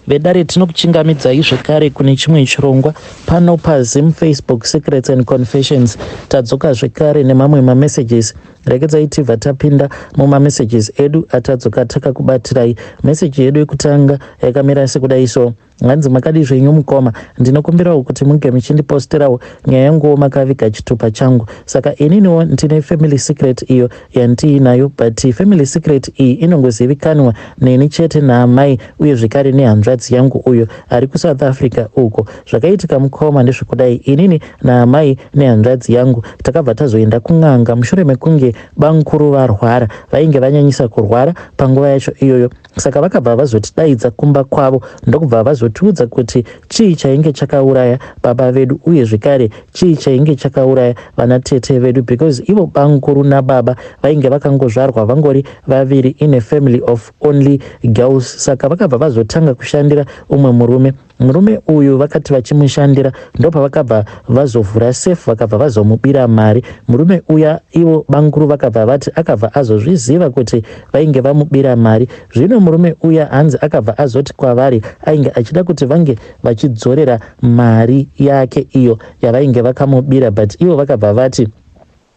Vedare, tinokuchingamidzai zvekare kune chimwe chirongwa pano paZim Facebook Secrets and Confessions. Tadzoka zvekare nemamwe mamessages. Regedzai tibva tapinda mumamessages edu atadzoka takakubatirai. Meseji yedu yekutanga yakamira sekudai so. Hanzi, "Makadi zvenyu mukoma? Ndinokumbirawo kuti munge muchindiposterawo nyaya yanguwo makaviga chitupa changu. Saka ininiwo ndine family secret iyo yandiinayo, but family secret iyi inongozivikanwa neni chete naamai uye zvekare nehanzvadzi yangu uyo ari kuSouth Africa uko. Zvakaitika mukoma ndezvekudai: inini naamai nehanzvadzi yangu takabva tazoenda kun'anga mushure mekunge bamukuru varwara. Vainge vanyanyisa kurwara panguva yacho iyoyo. Saka vakabva vazotidaidza kumba kwavo, ndokubva vazotiudza kuti chii chainge chakauraya baba vedu uye zvekare chii chainge chakauraya vana tete vedu, because ivo bamukuru nababa vainge vakangozvarwa vangori vaviri in a family of only girls. Saka vakabva vazotanga kushandira umwe murume. Murume uyu vakati vachimushandira, ndopavakabva vazovhura safe, vakabva vazomubira mari murume uya. Ivo bamukuru vakabva vati akabva azozviziva kuti vainge vamubira mari. Zvino murume uya hanzi akabva azoti kwavari ainge achida kuti vange vachidzorera mari yake iyo yavainge vakamubira, but ivo vakabva vati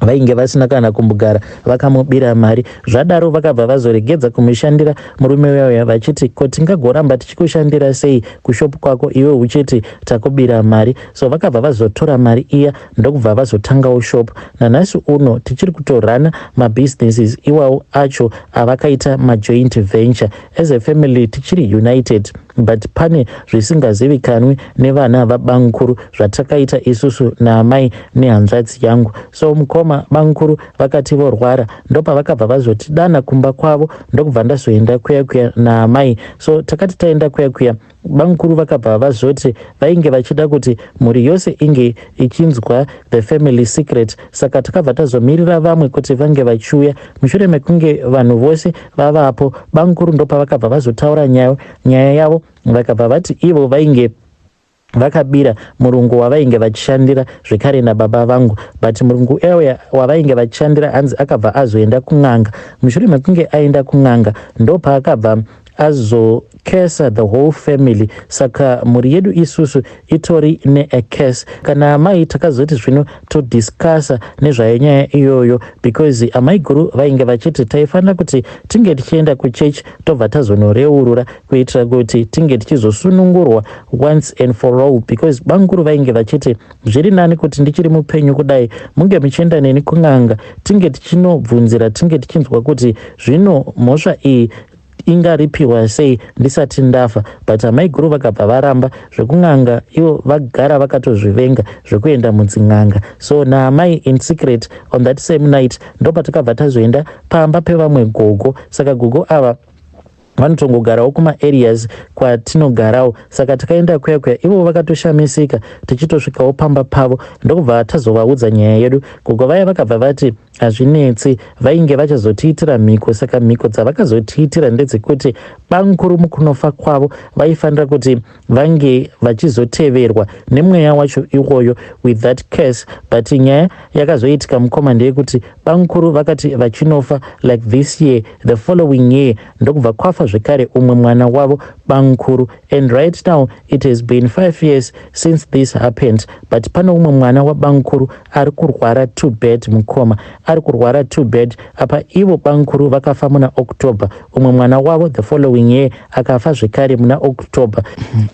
vainge vasina kana kumbogara vakamubira mari. Zvadaro vakabva vazoregedza kumushandira murume uya uya, vachiti, 'Ko tingagoramba tichikushandira sei kushopu kwako iwe uchiti takubira mari?' So vakabva vazotora mari iya, ndokubva vazotangawo shop. Nanhasi uno tichiri kutorana mabusinesses iwawo acho avakaita majoint venture. As a family tichiri united, but pane zvisingazivikanwi nevana vabamukuru zvatakaita isusu naamai nehanzvadzi yangu. So mukoma, bamukuru vakati vorwara, ndopavakabva vazotidana kumba kwavo, ndokubva ndazoenda kuya kuya naamai. So takati taenda kuya kuya, bamukuru vakabva vazoti vainge vachida kuti mhuri yose inge ichinzwa the family secret. Saka takabva tazomirira vamwe kuti vange vachiuya. Mushure mekunge vanhu vose vavapo, bamukuru ndopavakabva vazotaura nyaya yavo. Vakabva vati ivo vainge vakabira murungu wavainge vachishandira zvekare nababa vangu, but murungu uya wavainge vachishandira hanzi akabva azoenda kun'anga. Mushure mekunge aenda kun'anga, ndopaakabva azocursa the whole family. Saka mhuri yedu isusu itori neacurse. Kana amai takazoti zvino todiscussa nezvayo nyaya iyoyo, because amai guru vainge vachiti taifanira kuti tinge tichienda kuchechi, tobva tazonoreurura kuitira kuti tinge tichizosunungurwa once and for all, because bamukuru vainge vachiti zviri nani kuti ndichiri mupenyu kudai munge muchienda neni kun'anga, tinge tichinobvunzira, tinge tichinzwa kuti zvino mhosva iyi ingaripiwa sei ndisati ndafa. But amai guru vakabva varamba zvekun'anga. Ivo vagara vakatozvivenga zvekuenda mudzin'anga. So naamai in secret on that same night ndopatakabva tazoenda pamba pevamwe gogo. Saka gogo ava vanotongogarawo kumaareas kwatinogarawo. Saka takaenda kuya kuya, ivo vakatoshamisika tichitosvikawo pamba pavo, ndokubva tazovaudza nyaya yedu. Gogo vaya vakabva vati hazvinetsi, vainge vachazotiitira mhiko. Saka mhiko dzavakazotiitira ndedzekuti bamukuru mukunofa kwavo vaifanira kuti vange vachizoteverwa nemweya wacho iwoyo with that curse. But nyaya yakazoitika mukoma ndeyekuti bamukuru vakati vachinofa like this year, the following year ndokubva kwafa zvekare umwe mwana wavo bamukuru. And right now it has been 5 years since this happened, but pane umwe mwana wabamukuru ari kurwara too bad mukoma, ari kurwara too bad. Apa ivo bamukuru vakafa muna October, umwe mwana wavo the following year akafa zvekare muna October.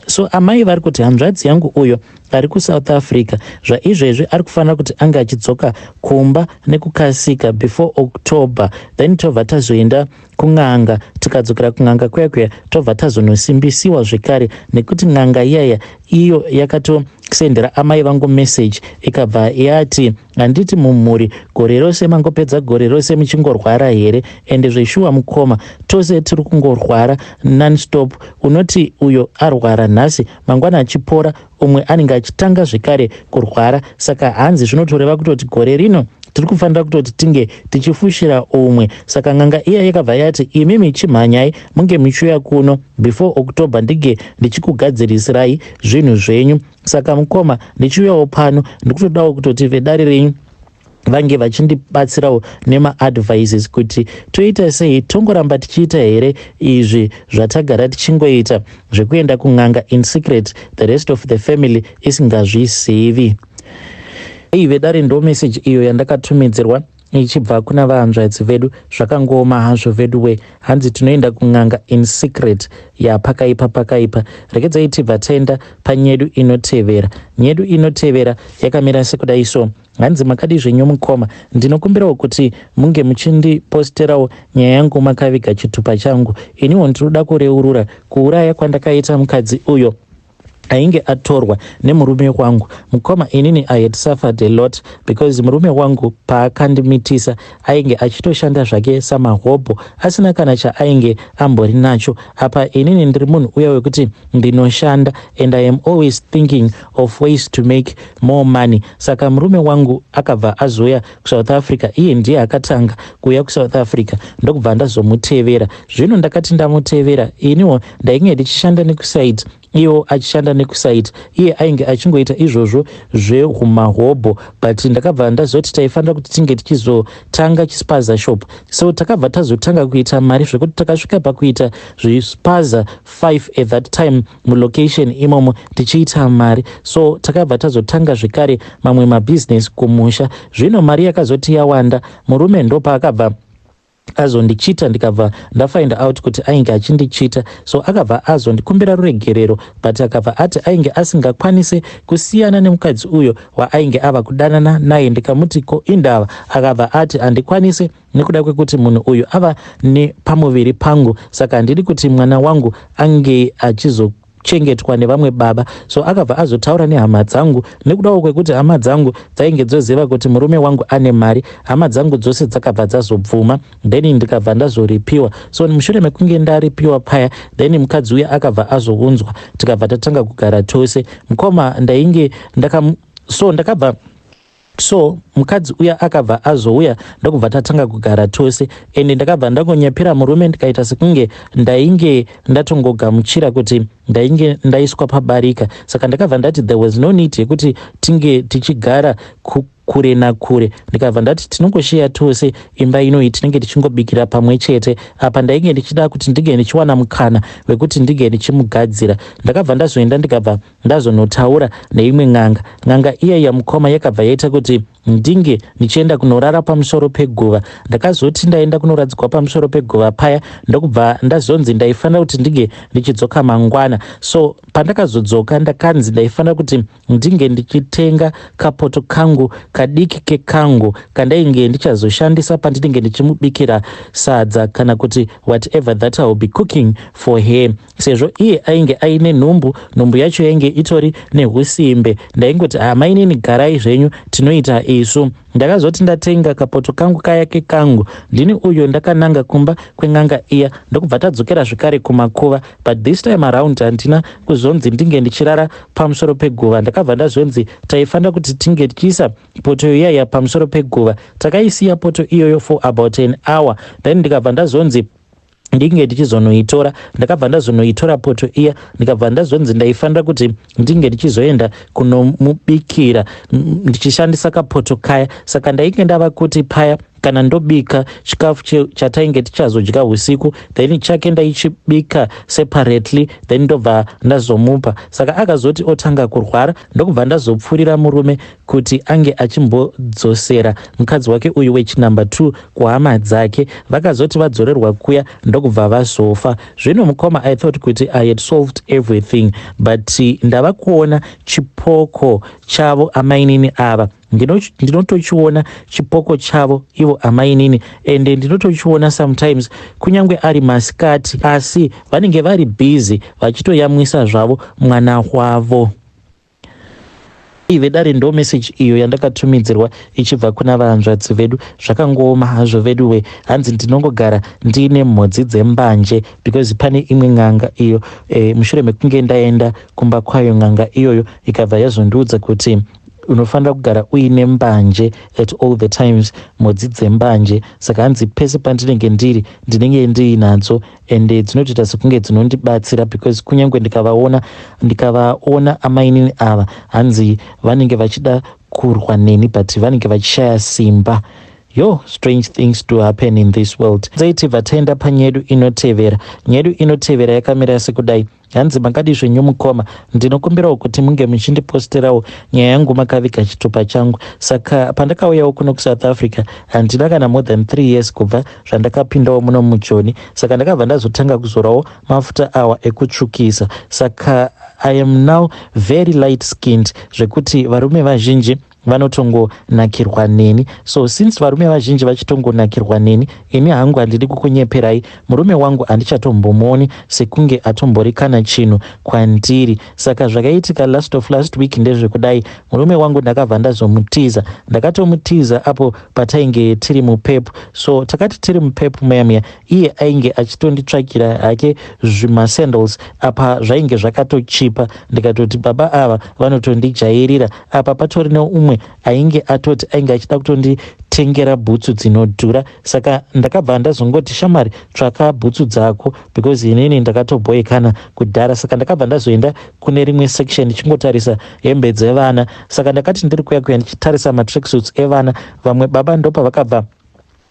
So amai vari kuti hanzvadzi yangu uyo ari kuSouth Africa zvaizvezvi ari kufanira kuti ange achidzoka kumba nekukasika before October, then tobva tazoenda kun'anga. Tikadzokera kun'anga kuya kuya, tobva tazonosimbisiwa zvekare, nekuti n'anga iyaya iyo yakatosendera amai vangu message, ikabva yati, 'Handiti mumhuri gore rose mangopedza gore rose muchingorwara here?' Ende zveshuwa mukoma, tose tiri kungorwara nonstop. Unoti uyo arwara nhasi, mangwana achipora, umwe anenge achitanga zvekare kurwara. Saka hanzi zvinotoreva kutoti gore rino tiri kufanira kutoti tinge tichifushira umwe. Saka n'anga iya yakabva yati, 'Imimi chimhanyai munge muchiuya kuno before October, ndinge ndichikugadzirisirai zvinhu zvenyu.' Saka mukoma, ndichiuyawo pano, ndikutodawo kutoti vedare renyu Vange vachindibatsirawo nemaadvices kuti toita sei. Tongoramba tichiita here izvi zvatagara tichingoita zvekuenda kun'anga in secret, the rest of the family isingazvizivi? Ei vedare, ndo message iyo yandakatumidzirwa ichibva kuna vahanzvadzi vedu. Zvakangooma hazvo vedu we. Hanzi tinoenda kun'anga in secret. Yapakaipa, pakaipa. Rekedzai tibva taenda panyedu inotevera. Nyedu inotevera yakamira sekudai so. Hanzi, "Makadi zvenyu mukoma? Ndinokumbirawo kuti munge muchindiposterawo nyaya yangu makaviga chitupa changu. Iniwo ndinoda kureurura kuuraya kwandakaita mukadzi uyo ainge atorwa nemurume wangu. Mukoma, inini I had suffered a lot because murume wangu paakandimitisa ainge achitoshanda zvake samahobho, asina kana chaainge ambori nacho. Apa inini ndiri munhu uya wekuti ndinoshanda and I am always thinking of ways to make more money. Saka murume wangu akabva azouya kuSouth Africa. Iye ndiye akatanga kuuya kuSouth Africa, ndokubva ndazomutevera. Zvino ndakati ndamutevera, iniwo ndainge ndichishanda nekusite, iwo achishanda nekusite. Iye ainge achingoita izvozvo zvehumahobho, but ndakabva ndazoti taifanira kuti tinge tichizotanga chispaza shop. So takabva tazotanga kuita mari zvekuti takasvika pakuita zvispaza 5 at that time mulocation imomo, tichiita mari. So takabva tazotanga zvekare mamwe mabhizinesi kumusha. Zvino mari yakazoti yawanda, murume ndopaakabva azondichita. Ndikabva ndafind out kuti ainge achindichita. So akabva azondikumbira ruregerero, but akabva ati ainge asingakwanisi kusiyana nemukadzi uyo waainge ava kudanana naye. Ndikamuti, 'Ko indava?' Akabva ati, 'Handikwanisi nekuda kwekuti munhu uyu ava nepamuviri pangu, saka handidi kuti mwana wangu ange achizo chengetwa nevamwe baba.' So akabva azotaura nehama dzangu. Nekudawo kwekuti hama dzangu dzainge dzoziva kuti murume wangu ane mari, hama dzangu dzose dzakabva dzazobvuma. Then ndikabva ndazoripiwa. So mushure mekunge ndaripiwa paya, then mukadzi uya akabva azounzwa, tikabva tatanga kugara tose. Mukoma, ndainge ndaka so ndakabva so mukadzi uya akabva azouya, ndokubva tatanga kugara tose. Ende ndakabva ndangonyepera murume, ndikaita sekunge ndainge ndatongogamuchira kuti ndainge ndaiswa pabarika. Saka ndakabva ndati there was no need yekuti tinge tichigara kure nakure. Ndikabva ndati tinongoshiya tose imba inoyi, tinenge tichingobikira pamwe chete. Apa ndainge ndichida kuti ndinge ndichiwana mukana wekuti ndinge ndichimugadzira. Ndakabva ndazoenda, ndikabva ndazonotaura neimwe n'anga. N'anga iya yamukoma yakabva yaita kuti ndinge ndichienda kunorara pamusoro peguva. Ndakazoti ndaenda kunoradzikwa pamusoro peguva paya, ndokubva ndazonzi ndaifanira kuti ndinge ndichidzoka mangwana. So pandakazodzoka, ndakanzi ndaifanira kuti ndinge ndichitenga kapoto kangu kadiki kekangu kandainge ndichazoshandisa pandinenge ndichimubikira sadza kana kuti whatever that I will be cooking for her, sezvo iye ainge aine nhumbu. Nhumbu yacho yainge itori neusimbe. Ndaingoti, 'Hamainini, garai zvenyu, tinoita isu.' Ndakazoti ndatenga kapoto kangu kaya kekangu, ndini uyo ndakananga kumba kwen'anga iya, ndokubva tadzokera zvekare kumakuva. But this time around handina kuzonzi ndinge ndichirara pamusoro peguva. Ndakabva ndazonzi taifanira kuti tinge tichiisa poto iyaya pamusoro peguva. Takaisiya poto iyoyo for about an hour, then ndikabva ndazonzi ndinge ndichizonoitora. Ndakabva ndazonoitora poto iya, ndikabva ndazonzi ndaifanira kuti ndinge ndichizoenda kunomubikira ndichishandisa kapoto kaya. Saka ndainge ndava kuti paya kana ndobika chikafu chatainge tichazodya usiku, then chake ndaichibika separately, then ndobva ndazomupa. Saka akazoti otanga kurwara, ndokubva ndazopfuurira murume kuti ange achimbodzosera mukadzi wake uyu wechinumber 2 kuhama dzake. Vakazoti vadzorerwa kuya, ndokubva vazofa. Zvino mukoma, I thought kuti I had solved everything, but ndava kuona chipoko chavo amainini ava. Ndinotochiona chipoko chavo ivo amainini, ende ndinotochiona sometimes kunyange ari masikati, asi vanenge vari busy vachitoyamwisa zvavo mwana wavo. Vedare, ndo message iyo yandakatumidzirwa ichibva kuna vahanzvadzi vedu. Zvakangooma hazvo veduwe. Hanzi ndinongogara ndiine mhodzi dzembanje because pane imwe n'anga iyo mushure mekunge ndaenda kumba kwayo, n'anga iyoyo ikabva yazondiudza kuti unofanira kugara uine mbanje at all the times, mhodzi dzembanje. Saka hanzi pese pandinenge ndiri, ndinenge ndiinadzo, ende dzinotoita sekunge dzinondibatsira because kunyange ndikavaona amainini ava, hanzi vanenge vachida. Kurwa neni, but vanenge vachishaya simba. Yo, strange things do happen in this world. Dzaitibva taenda panyedu inotevera. Nyedu inotevera yakamira sekudai. Hanzi, "Makadi zvenyu mukoma? Ndinokumbirawo kuti munge muchindiposterawo nyaya yangu makaviga chitupa changu. Saka pandakauyawo kuno kuSouth Africa, handina kana more than 3 years kubva zvandakapindawo muno mujoni. Saka ndakabva ndazotanga kuzorawo mafuta awa ekutsvukisa. Saka I am now very light skinned, zvekuti varume vazhinji vanotongonakirwa neni. So since varume vazhinji vachitongonakirwa neni, ini hangu handidi kukunyeperai, murume wangu handichatombomuoni sekunge atombori kana chinhu kwandiri. Saka zvakaitika last of last week ndezvekudai. Murume wangu ndakabva ndazomutiza. Ndakatomutiza apo patainge tiri muPep. So takati tiri muPep muya muya, iye ainge achitonditsvakira hake zvimasandals. Apa zvainge zvakatochipa. Ndikatoti baba ava vanotondijairira. Apa patori neumwe ainge atoti ainge achida kutonditengera bhutsu dzinodhura. Saka ndakabva ndazongoti, 'Shamwari, tsvaka bhutsu dzako, because inini ndakatobhoekana kudhara.' Saka ndakabva ndazoenda kune rimwe section ndichingotarisa hembe dzevana. Saka ndakati ndiri kuya kuya ndichitarisa matracksuits evana, vamwe baba ndopa vakabva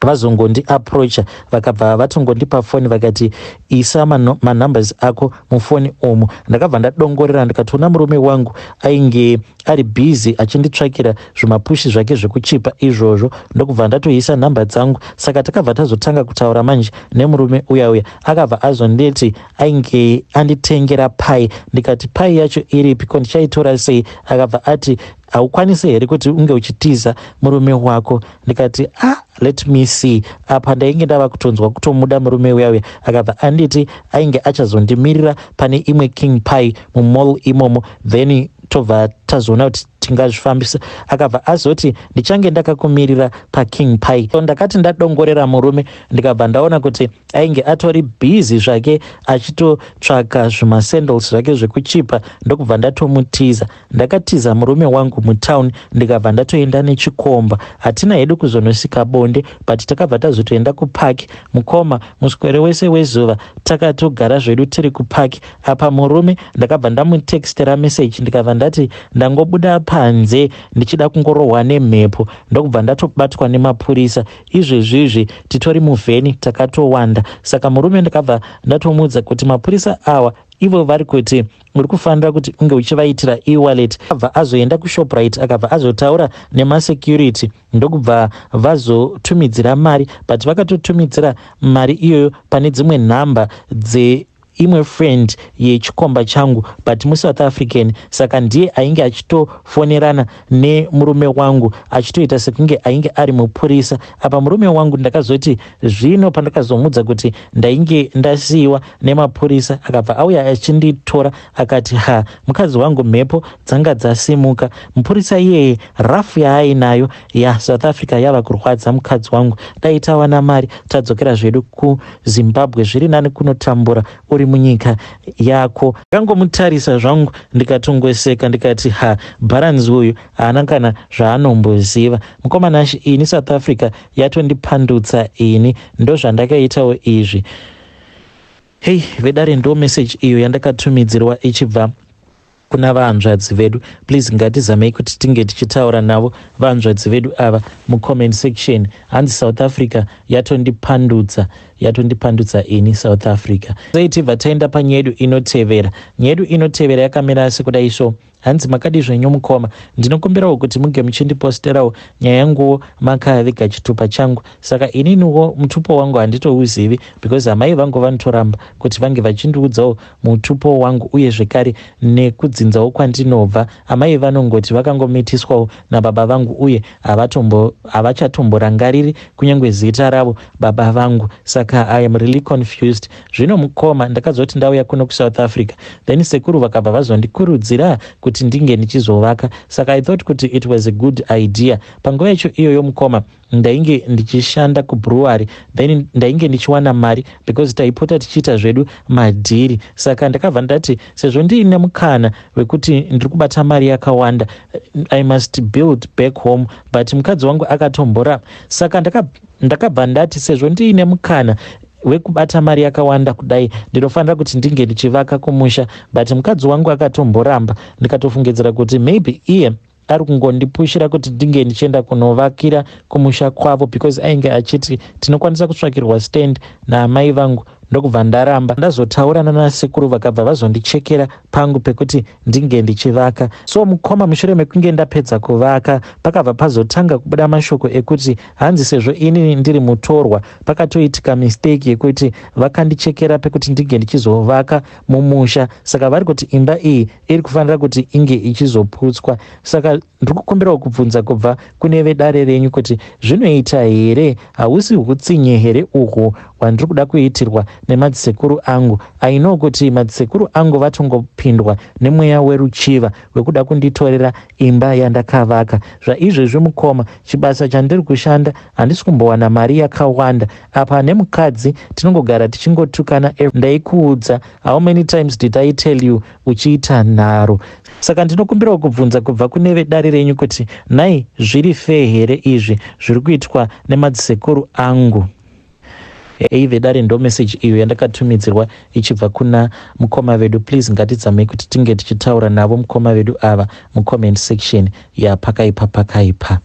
vazongondiapproacha. Vakabva vatongondipa foni, vakati, 'Isa manumbers ako mufoni umu.' Ndakabva ndadongorera, ndikatoona murume wangu ainge ari busy achinditsvakira zvimapushi zvake zvekuchipa izvozvo, ndokubva ndatoisa nhamba dzangu. Saka takabva tazotanga kutaura manje nemurume uya uya. Akabva azonditi ainge anditengera pie. Ndikati, 'Pie yacho iripi? Ko ndichaitora sei?' Akabva ati, 'Haukwanisi here kuti unge uchitiza murume wako?' Ndikati, 'Ah, let me see.' Apa ndainge ndava kutonzwa kutomuda murume uya uya. Akabva anditi ainge achazondimirira pane imwe King Pie mumall imomo, then tobva tazoona kuti tingazvifambisa. Akabva azoti, 'Ndichange ndakakumirira paKing Pie.' So ndakati ndadongorera murume, ndikabva ndaona kuti ainge atori busy zvake achitotsvaka zvimasandals zvake zvekuchipa, ndokubva ndatomutiza. Ndakatiza murume wangu mutown, ndikabva ndatoenda nechikomba. Hatina hedu kuzonosika bonde, but takabva tazotoenda kupark. Mukoma, muswere wese wezuva takatogara zvedu tiri kupark. Apa murume ndakabva ndamutextera message, ndikabva ndati ndangobuda panze ndichida kungorohwa nemhepo, ndokubva ndatobatwa nemapurisa. Izvezvizvi titori muvheni, takatowanda. Saka murume ndakabva ndatomuudza kuti mapurisa awa ivo vari kuti uri kufanira kuti unge uchivaitira e-wallet. Akabva azoenda kuShoprite, akabva azotaura nemasecurity, ndokubva vazotumidzira mari, but vakatotumidzira mari iyoyo pane dzimwe nhamba dze imwe friend yechikomba changu, but muSouth African. Saka ndiye ainge achitofonerana nemurume wangu, achitoita sekunge ainge ari mupurisa. Apa murume wangu ndakazoti zvino pandakazomudza kuti ndainge ndasiyiwa nemapurisa, akabva auya achinditora, akati, 'Ha, mukadzi wangu, mhepo dzanga dzasimuka. Mupurisa iyeye rafu yaainayo yaSouth Africa yava kurwadza. Mukadzi wangu, dai tawana mari tadzokera zvedu kuZimbabwe. Zviri nani kunotambura uri munyika yako.' Ndakangomutarisa zvangu, ndikatongoseka, ndikati, 'Ha, bharanzi uyu haana kana zvaanomboziva.' Mukomanashi, ini South Africa yatondipandutsa ini. Ndozvandakaitawo izvi. Hei vedare, ndo message iyo yandakatumidzirwa ichibva kuna vahanzvadzi vedu. Please, ngatizamei kuti tinge tichitaura navo vahanzvadzi vedu ava mucomment section. Hanzi, "South Africa yatondipandutsa, yatondipandutsa ini South Africa." Sei tibva taenda panyedu inotevera. Nyedu inotevera yakamira sekudai so. Hanzi, "Makadi zvenyu mukoma? Ndinokumbirawo kuti munge muchindiposterawo nyaya yanguwo makaviga chitupa changu. Saka ininiwo mutupo wangu handitouzivi, because amai vangu vanotoramba kuti vange vachindiudzawo mutupo wangu, uye zvekare nekudzinzawo kwandinobva. Amai vanongoti vakangomitiswawo nababa vangu, uye havachatomborangariri kunyange zita ravo baba vangu. Saka I am really confused. Zvino mukoma, ndakazoti ndauya kuno kuSouth Africa, then sekuru vakabva vazondikurudzira kuti ndinge ndichizovaka. Saka I thought kuti it was a good idea. Panguva yacho iyoyo, mukoma, ndainge ndichishanda kubrewery, then ndainge ndichiwana mari because taipota tichiita zvedu madhiri. Saka ndakabva ndati sezvo ndiine mukana wekuti ndiri kubata mari yakawanda, I must build back home. But mukadzi wangu akatombora. Saka ndakabva ndati sezvo ndiine mukana wekubata mari yakawanda kudai, ndinofanira kuti ndinge ndichivaka kumusha. But mukadzi wangu akatomboramba. Ndikatofungidzira kuti maybe iye Ari kungondipushira kuti ndinge ndichienda kunovakira kumusha kwavo because ainge achiti tinokwanisa kutsvakirwa stand naamai vangu, ndokubva ndaramba. Ndazotaurana nasekuru, vakabva vazondichekera pangu pekuti ndinge ndichivaka. So mukoma, mushure mekunge ndapedza kuvaka, pakabva pazotanga kubuda mashoko ekuti hanzi sezvo inini ndiri mutorwa, pakatoitika mistake yekuti vakandichekera pekuti ndinge ndichizovaka mumusha. Saka vari kuti imba iyi iri kufanira kuti inge ichizoputswa. Saka ndiri kukumbirawo kubvunza kubva kune vedare renyu kuti zvinoita here? Hausi utsinye here uhwu hwandiri kuda kuitirwa nemadzisekuru angu? I know kuti madzisekuru angu vatongopindwa nemweya weruchiva wekuda kunditorera imba yandakavaka. Zvaizvezvi mukoma, chibasa chandiri kushanda handisi kumbowana mari yakawanda. Apa nemukadzi tinongogara tichingotukana. Ndaikuudza, how many times did I tell you uchiita nharo? Saka ndinokumbirawo kubvunza kubva kune vedare renyu kuti nhai, zviri fair here izvi zviri kuitwa nemadzisekuru angu? Ei vedare, ndo message iyo yandakatumidzirwa ichibva kuna mukoma vedu. Please, ngatidzamei kuti tinge tichitaura navo mukoma vedu ava mucomment section. Yapakaipa, pakaipa.